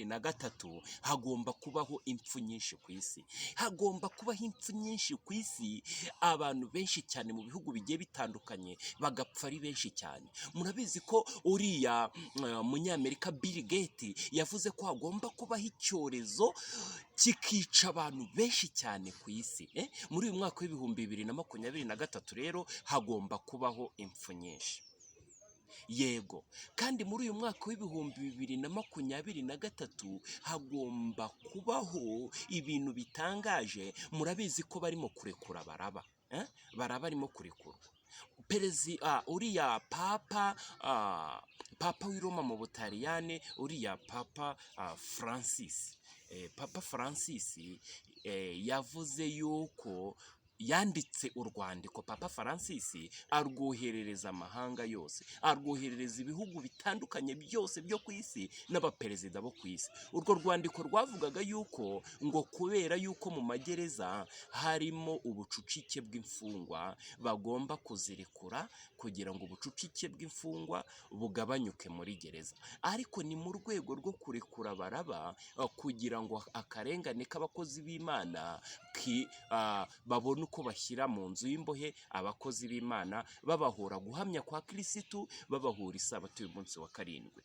na gatatu hagomba kubaho impfu nyinshi ku isi. Hagomba kubaho impfu nyinshi ku isi, abantu benshi cyane mu bihugu bigiye bitandukanye bagapfa ari benshi cyane. Murabizi ko uriya Munyamerika Bill Gates yavuze ko hagomba kubaho icyorezo kikica abantu benshi cyane ku isi. Muri uyu mwaka wa 2023 rero hagomba kubaho impfu nyinshi. Yego, kandi muri uyu mwaka wa 2023 hagomba kubaho ibintu bitangaje. Murabizi ko barimo kurekura Baraba, eh? Baraba arimo kurekurwa. Uriya papa w'i Roma mu Butaliyani, uriya Papa Francis, Papa Francis yavuze yuko yanditse urwandiko, Papa Francis arwoherereza amahanga yose, arwoherereza ibihugu bitandukanye byose byo ku isi n'abaperezida bo ku isi. Urwo rwandiko rwavugaga yuko ngo kubera yuko mu magereza harimo ubucucike bw'imfungwa, bagomba kuzirekura kugira ngo ubucucike bw'imfungwa bugabanyuke muri gereza. Ariko ni mu rwego rwo kurekura Baraba kugira ngo akarengane k'abakozi b'Imana babone uko bashyira mu nzu y'imbohe abakozi b'Imana, babahora guhamya kwa Kirisitu, babahora isabato y'umunsi wa karindwi.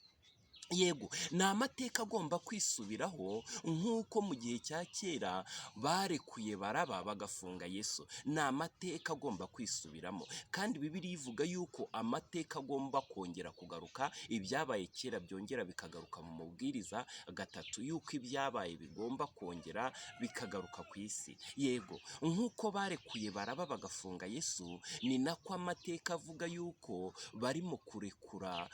Yego, ni amateka agomba kwisubiraho nk'uko mu gihe cya kera barekuye Baraba bagafunga Yesu. Ni amateka agomba kwisubiramo, kandi Bibiliya ivuga yuko amateka agomba kongera kugaruka, ibyabaye kera byongera bikagaruka mu Mubwiriza 3, yuko ibyabaye bigomba kongera bikagaruka ku isi. Yego, nk'uko barekuye Baraba bagafunga Yesu, ni nako amateka avuga yuko barimo kurekura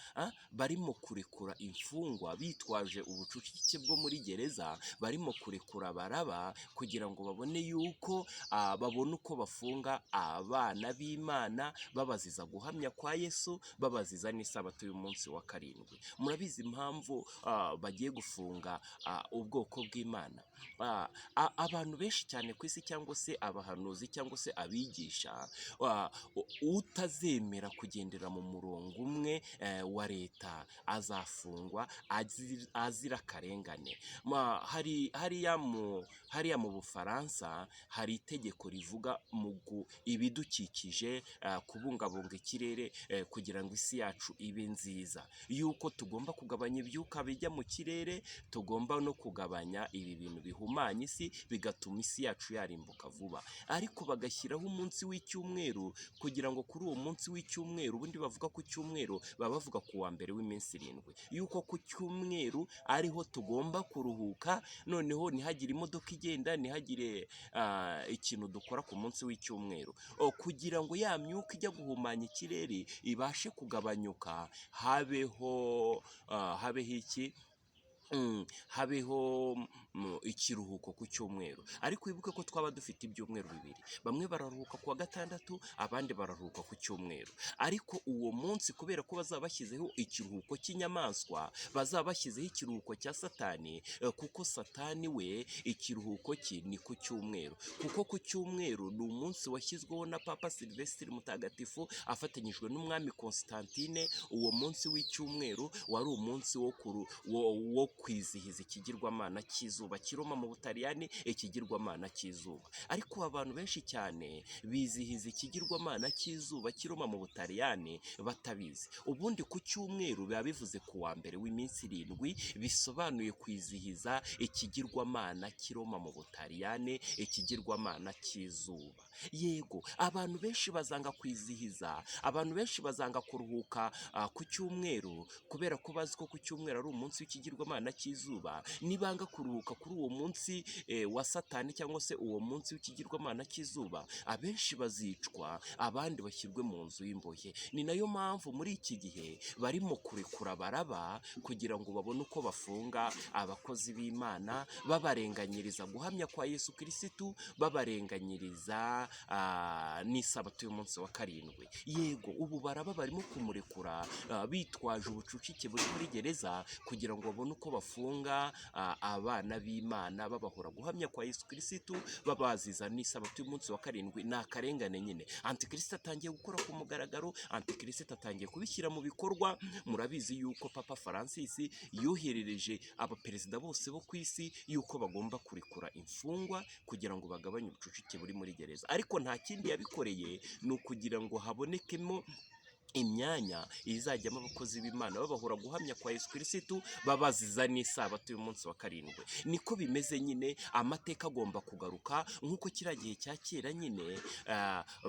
imfungwa bitwaje ubucucike bwo muri gereza, barimo kurekura Baraba kugira ngo babone yuko babone uko bafunga abana b'Imana, babaziza guhamya kwa Yesu, babaziza n'isabato y'umunsi wa karindwi. Murabizi impamvu bagiye gufunga ubwoko bw'Imana. Abantu benshi cyane ku isi, cyangwa se abahanuzi, cyangwa se abigisha, utazemera kugendera mu murongo umwe wa leta azafungwa azira akarengane. Hari hariya mu Bufaransa hari itegeko rivuga mu ibidukikije, kubungabunga ikirere kugira ngo isi yacu ibe nziza, yuko tugomba kugabanya ibyuka bijya mu kirere, tugomba no kugabanya ibi bintu bihumanya isi bigatuma isi yacu yarimbuka vuba. Ariko bagashyiraho umunsi w'icyumweru kugira ngo kuri uwo munsi w'icyumweru, ubundi bavuga ku cyumweru baba bavuga ku wa mbere w'iminsi 7, yuko ku cyumweru ariho tugomba kuruhuka, noneho ntihagire imodoka igenda, ntihagire ikintu dukora ku munsi w'icyumweru, kugira ngo ya myuka ijya guhumanya ikirere ibashe kugabanyuka, habeho iki? Habeho ikiruhuko ku cyumweru. Ariko wibuke ko twaba dufite ibyumweru bibiri, bamwe bararuhuka ku wa gatandatu, abandi bararuhuka ku cyumweru. Ariko uwo munsi, kubera ko bazaba bashyizeho ikiruhuko cy'inyamaswa, bazaba bashyizeho ikiruhuko cya Satani, kuko Satani we ikiruhuko cye ni ku cyumweru, kuko ku cyumweru ni umunsi washyizweho na Papa Silvestre Mutagatifu afatanyijwe n'umwami Constantine. Uwo munsi w'icyumweru wari umunsi wo kwizihiza ikigirwamana cy'izuba cy'i Roma mu Butaliyani, ikigirwamana cy'izuba. Ariko abantu benshi cyane bizihiza ikigirwamana cy'izuba cy'i Roma mu Butaliyani batabizi. Ubundi ku cyumweru biba bivuze ku wa mbere w'iminsi 7, bisobanuye kwizihiza ikigirwamana cy'i Roma mu Butaliyani, ikigirwamana cy'izuba. Yego, abantu benshi bazanga kwizihiza, abantu benshi bazanga kuruhuka ku cyumweru kubera ko bazi ko ku cyumweru ari umunsi w'ikigirwamana cy'izuba. Nibanga kuruhuka kuri uwo munsi wa Satani cyangwa se uwo munsi w'ikigirwamana cy'izuba, abenshi bazicwa, abandi bashyirwe mu nzu y'imbohe. Ni nayo mpamvu muri iki gihe barimo kurekura Baraba kugira ngo babone uko bafunga abakozi b'Imana, babarenganyiriza guhamya kwa Yesu Kirisitu, babarenganyiriza n'isabato y'umunsi wa karindwi. Yego, ubu Baraba barimo kumurekura bitwaje ubucucike buri muri gereza kugira ngo babone uko bafunga abana b'Imana babahora guhamya kwa Yesu Kirisitu, babaziza n'isabato y'umunsi wa karindwi. Ni akarengane nyine. Antikristo atangiye gukora ku mugaragaro, antikristo atangiye kubishyira mu bikorwa. Murabizi yuko Papa Francis yoherereje abaperezida bose bo ku isi yuko bagomba kurekura imfungwa kugira ngo bagabanye ubucucike buri muri gereza, ariko nta kindi yabikoreye, ni ukugira ngo habonekemo imyanya izajyamo abakozi b'Imana babahora guhamya kwa Yesu Kirisitu, babaziza n'isabato y'umunsi wa karindwi. Niko bimeze nyine, amateka agomba kugaruka nk'uko kiriya gihe cya kera nyine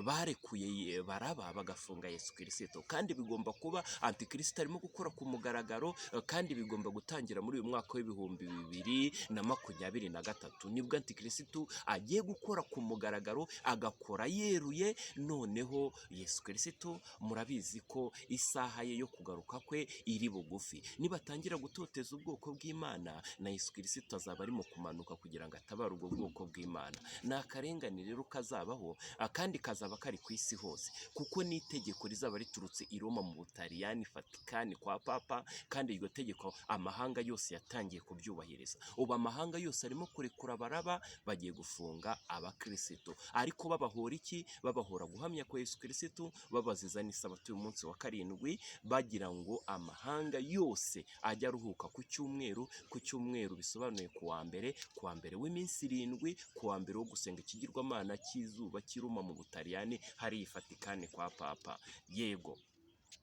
barekuye Baraba bagafunga Yesu Kirisitu. Kandi bigomba kuba, antikristo arimo gukora ku mugaragaro, kandi bigomba gutangira muri uyu mwaka w'2023, nibwo antikristo agiye gukora ku mugaragaro, agakora yeruye. Noneho Yesu Kirisitu murabizi ko isaha ye yo kugaruka kwe iri bugufi. Nibatangira gutoteza ubwoko bw'Imana, na Yesu Kirisitu azaba arimo kumanuka kugira ngo atabare ubwo bwoko bw'Imana. Ni akarengane rero kazabaho, kandi kazaba kari ku isi hose, kuko ni itegeko rizaba riturutse i Roma mu Butaliyani, Vatikani kwa Papa, kandi iryo tegeko amahanga yose yatangiye kubyubahiriza. Ubu amahanga yose arimo kurekura Baraba, bagiye gufunga abakirisitu, ariko babahora iki? Babahora guhamya kwa Yesu Kirisitu, babaziza n'isabato y'umunsi wa karindwi, bagira ngo amahanga yose ajye aruhuka ku cyumweru. Ku cyumweru bisobanuye ku wa mbere, ku wa mbere w'iminsi irindwi, ku wa mbere wo gusenga ikigirwamana cy'izuba cy'i Roma mu Butaliyani, hariya i Vatikani kwa Papa. Yego,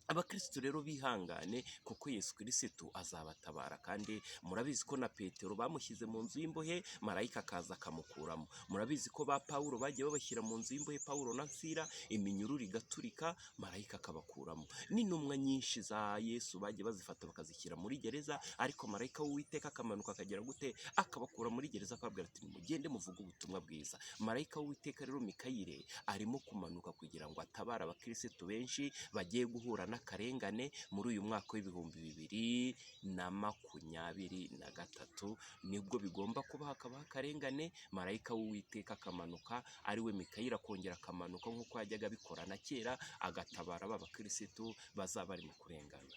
abakirisitu rero bihangane, kuko Yesu Kirisitu azabatabara. Kandi murabizi ko na Petero bamushyize mu nzu y'imbohe, marayika akaza akamukuramo. Murabizi ko ba Pawulo bagiye babashyira mu nzu y'imbohe, Pawulo na Sila, iminyururu igaturika, marayika akabakuramo. N'intumwa nyinshi za Yesu bagiye bazifata bakazishyira muri gereza, ariko marayika w'Uwiteka akamanuka akagera gute? Akabakura muri gereza, akababwira ati: "Nimugende muvuge ubutumwa bwiza." Marayika w'Uwiteka rero Mikayire arimo kumanuka kugira ngo atabare abakirisitu benshi bagiye guhura n'akarengane muri uyu mwaka w'2023. Nibwo bigomba kuba, hakabaho akarengane, marayika w'Uwiteka akamanuka, ari we Mikayire, akongera akamanuka nk'uko yajyaga abikora na kera, agatabara ba bakirisitu bazaba bari mu kurengana.